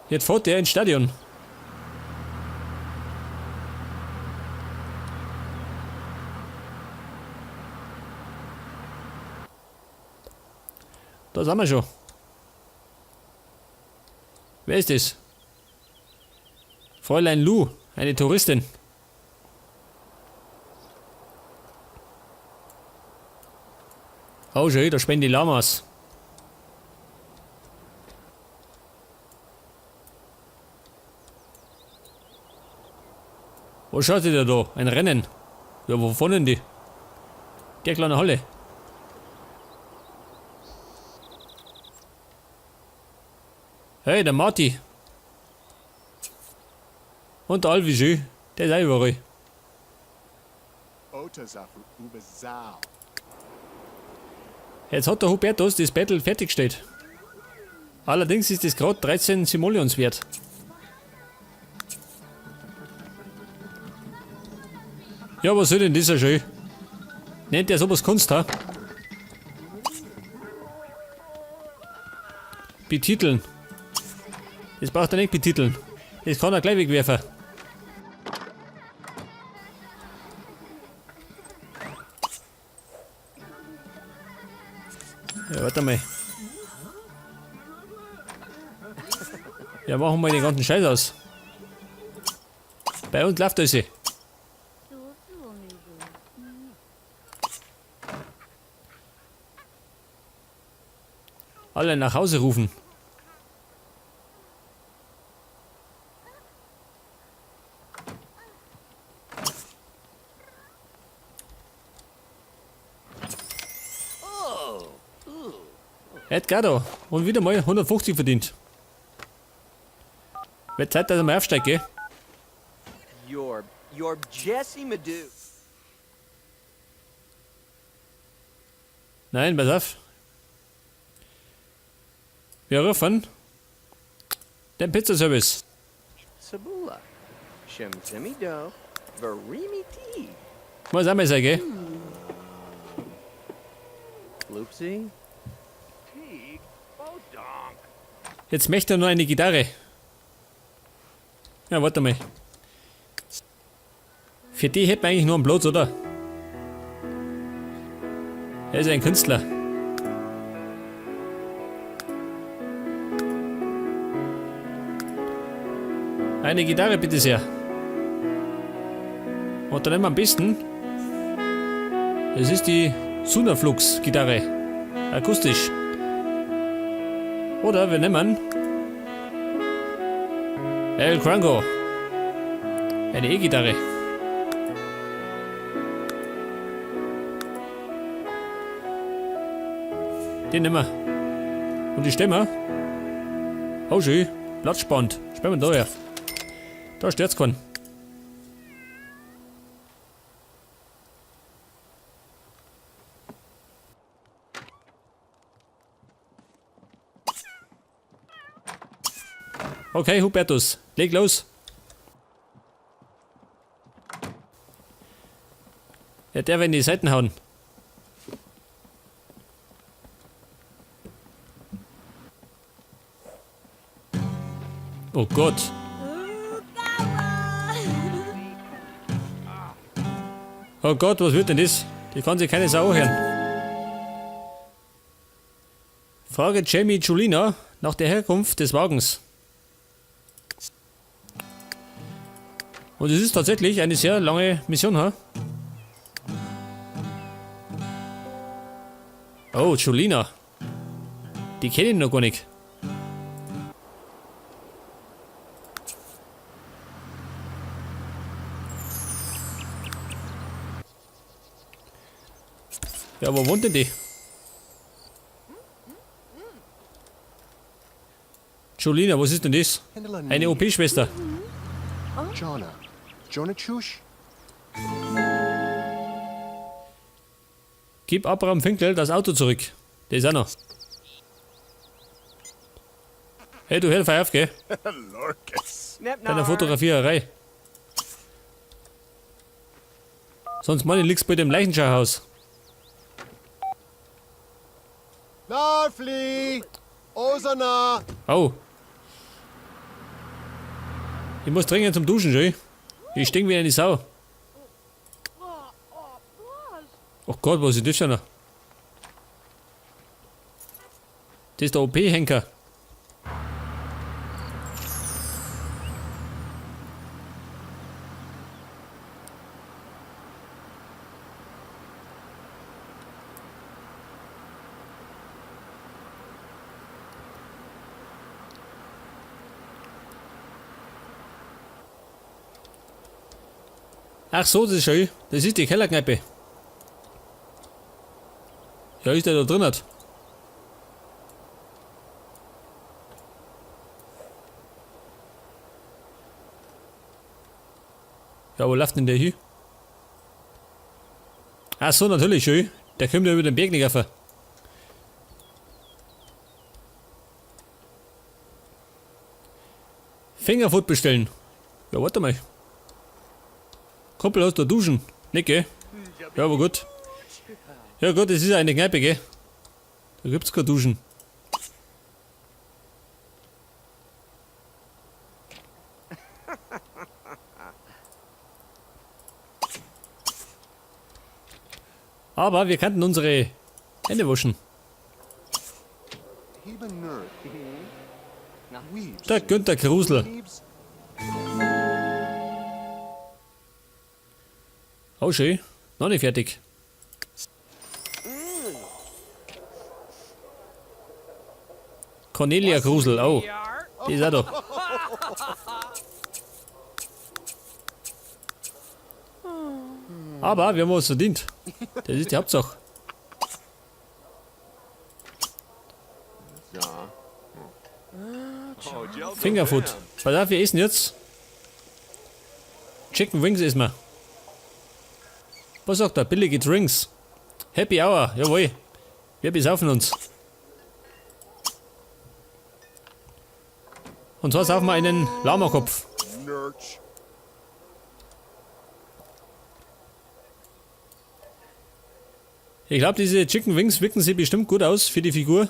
Jetzt fährt der ins Stadion. Da sind wir schon. Wer ist das? Fräulein Lu, eine Touristin. Oh schön, da spenden die Lamas. Wo schaut ihr da? Ein Rennen. Ja, wovon denn die? Der kleine Halle. Hey, der Marty. Und der Alvi schön. Der ist auch überall. Jetzt hat der Hubertus das Battle fertiggestellt. Allerdings ist es gerade 13 Simoleons wert. Ja, was soll denn das so schön? Nennt der sowas Kunst, ha? Betiteln. Das braucht er nicht betiteln. Das kann er gleich wegwerfen. Ja, warte mal. Ja, machen wir den ganzen Scheiß aus. Bei uns läuft alles. Alle nach Hause rufen. Edgardo. Und wieder mal 150 verdient. Wird Zeit, dass er mal aufsteigt, gell? You're Jesse Madu. Nein, pass auf. Wir rufen den Pizzaservice. Sabula. Shemzemi Do. Varimi T. Muss auch mal sein, gell? Loopsy. Jetzt möchte er nur eine Gitarre. Ja, warte mal. Für die hätten wir eigentlich nur einen Platz, oder? Er ist ein Künstler. Eine Gitarre bitte sehr. Und dann nehmen wir am besten. Das ist die Sunaflux Gitarre. Akustisch. Oder wir nehmen El Crango. Eine E-Gitarre. Den nehmen wir. Und die Stimme. Oh schön. Platzspannend. Sperren wir da her. Da stört's keinen. Okay, Hubertus, leg los. Ja, der will in die Seiten hauen. Oh Gott. Oh Gott, was wird denn das? Die kann sich keine Sau hören. Frage Jamie Julina nach der Herkunft des Wagens. Und es ist tatsächlich eine sehr lange Mission, ha? Oh, Julina. Die kenne ich noch gar nicht. Ja, wo wohnt denn die? Julina, was ist denn das? Eine OP-Schwester. Jonah. Jonah Chush? Gib Abraham Finkel das Auto zurück. Der ist auch noch. Hey, du hör auf, gell? Lorcus. Deiner Fotografiererei. Sonst meine liegst bei dem Leichenschauhaus. Narfli! Osana! Oh. Ich muss dringend zum Duschen, schön. Ich stink wie eine Sau. Oh Gott, was ist das schon? Das ist der OP-Henker. Ach so, das ist schön. Das ist die Kellerkneipe. Ja, ist der da drin hat. Ja, wo läuft denn der hier? Ach so, natürlich, schön. Der kommt ja über den Berg nicht rauf. Fingerfood bestellen. Ja, warte mal. Kumpel, hast du duschen? Nicht, gell? Ja, aber gut. Ja gut, das ist ja eine Kneipe, gell? Da gibt's kein Duschen. Aber wir könnten unsere Hände waschen. Der Günter Krusel. Oh schön, noch nicht fertig. Cornelia Krusel, oh. Die ist auch da. Aber wir haben was verdient. Das ist die Hauptsache. Fingerfood. Pass auf, wir essen jetzt. Chicken Wings essen wir. Was sagt er? Billige Drinks. Happy Hour, jawohl. Wir besaufen uns. Und zwar saufen wir einen Lamakopf. Ich glaube, diese Chicken Wings wirken sich bestimmt gut aus für die Figur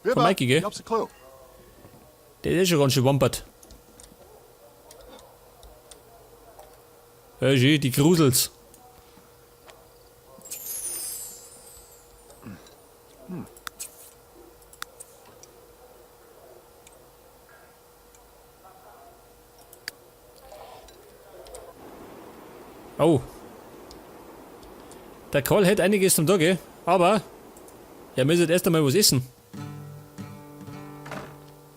von Mikey, gell? Der ist schon ganz schön wampert. Ja, schön, die Grusels. Oh. Der Karl hätte einiges zum Tag, gell? Aber er müsste erst einmal was essen.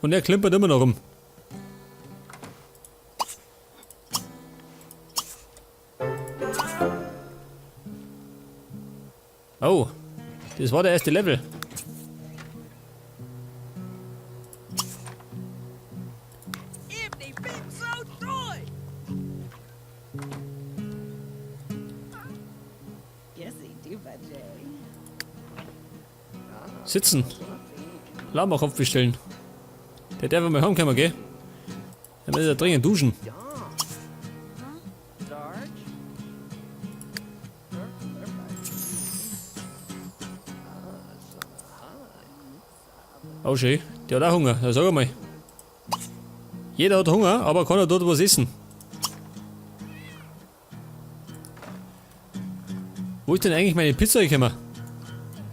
Und er klimpert immer noch rum. Oh, das war der erste Level. Sitzen. Lamakopf bestellen. Der darf einmal heimkommen, gell? Der muss ja dringend duschen. Oh schön, der hat auch Hunger, ja, sag einmal. Jeder hat Hunger, aber keiner dort was essen. Wo ist denn eigentlich meine Pizza gekommen?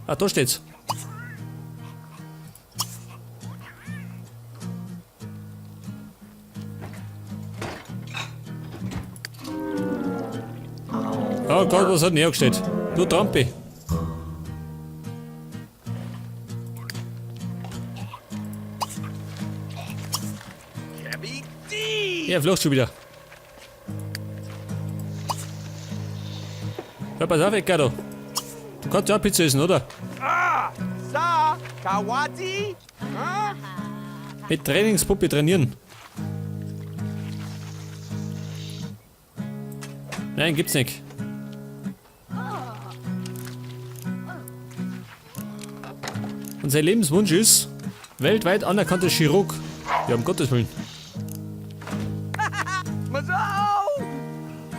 Ah, da steht's. Oh Gott, was hat denn hergestellt? Du Trampi. Er flucht schon wieder. Ja, pass auf, Edgardo. Du kannst ja auch Pizza essen, oder? Mit Trainingspuppe trainieren. Nein, gibt's nicht. Und sein Lebenswunsch ist, weltweit anerkannter Chirurg. Ja, um Gottes Willen.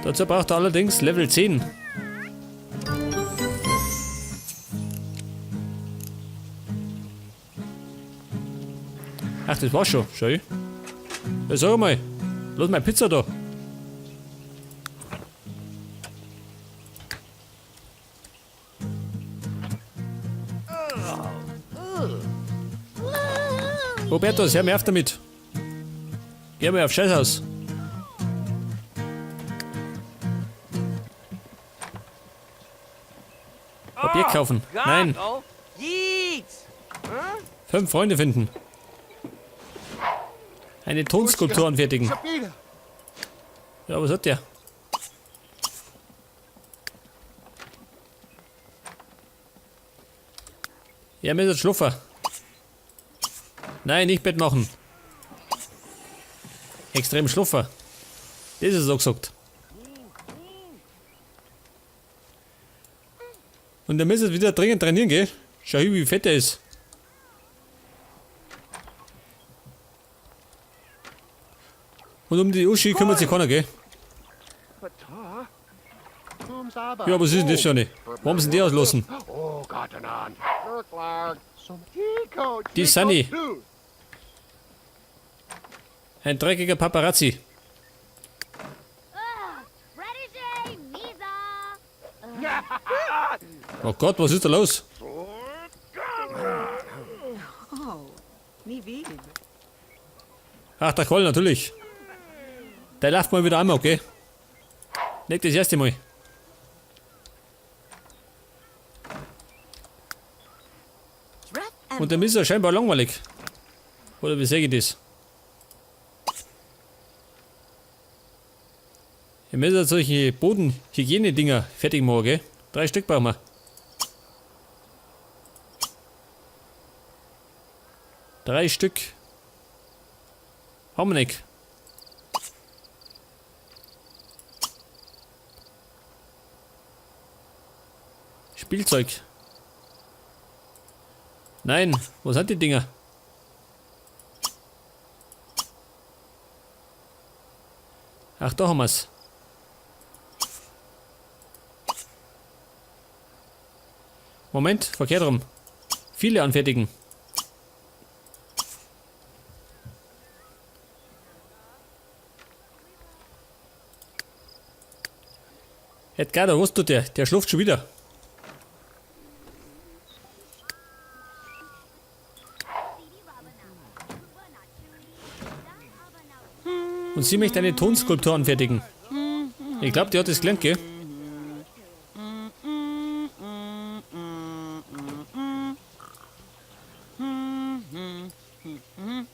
Dazu braucht er allerdings Level 10. Ach, das war's schon. Schön. Ja, sag mal. Lass meine Pizza da. Robertus, hör mir auf damit. Geh mir auf Scheißhaus. Objekt kaufen. Nein. 5 Freunde finden. Eine Tonskulptur anfertigen. Ja, was hat der? Ja, mir ist ein Schluffer. Nein, nicht Bett machen. Extrem Schluffer. Das ist so gesagt. Und der müsste wieder dringend trainieren, gell? Schau hin, wie fett er ist. Und um die Uschi kümmert sich keiner, gell? Ja, was ist denn das schon? Warum sind die auslassen? Die Sunny. Ein dreckiger Paparazzi. Oh Gott, was ist da los? Ach, der Koll, natürlich. Der läuft mal wieder einmal, okay? Nicht das erste Mal. Und dem ist ja scheinbar langweilig. Oder wie sehe ich das? Ich muss jetzt solche Bodenhygiene-Dinger fertig machen, gell? 3 Stück brauchen wir. 3 Stück. Haben wir nicht. Spielzeug. Nein, wo sind die Dinger? Ach, da haben wir's. Moment, verkehrt rum. Viele anfertigen. Edgardo, was tut der? Der schläft schon wieder. Und sie möchte eine Tonskulptur anfertigen. Ich glaub, die hat das gelernt, gell?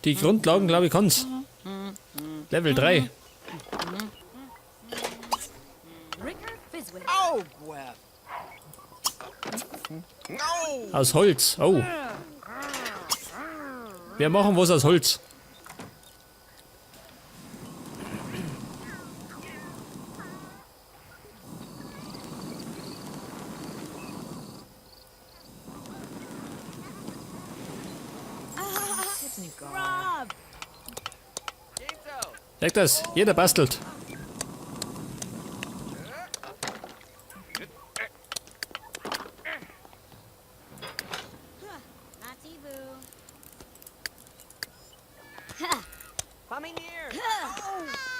Die Grundlagen, glaub ich, kann's. Level 3. Aus Holz. Oh. Wir machen was aus Holz. Sag das, jeder bastelt.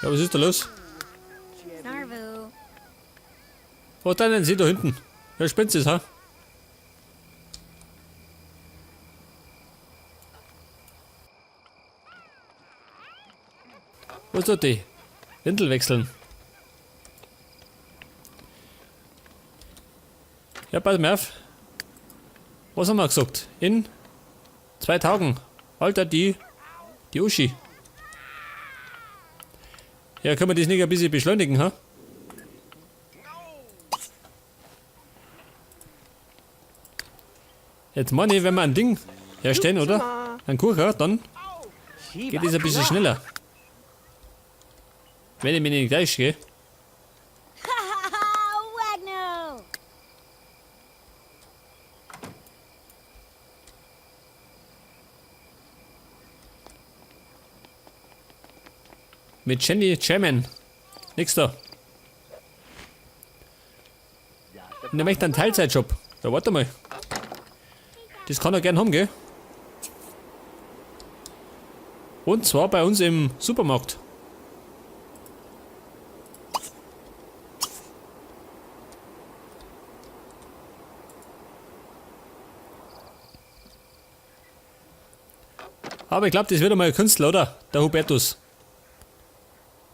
Ja, was ist da los? Was denn Sie da hinten? Ja, spinnt es, ha? Was tut die? Windel wechseln. Ja, pass mal auf. Was haben wir gesagt? In 2 Tagen. Alter, die Uschi. Ja, können wir das nicht ein bisschen beschleunigen, ha? Jetzt meine ich, wenn wir ein Ding herstellen, oder? Ein Kuchen, dann geht das ein bisschen schneller. Wenn ich mich nicht gleich gehe. Mit Jenny Chairman. Nix da. Und er möchte einen Teilzeitjob. Ja, warte mal. Das kann er gern haben, gell? Und zwar bei uns im Supermarkt. Aber ich glaube, das wird einmal ein Künstler, oder? Der Hubertus.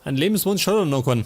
Ein Lebenswunsch hat er noch keinen.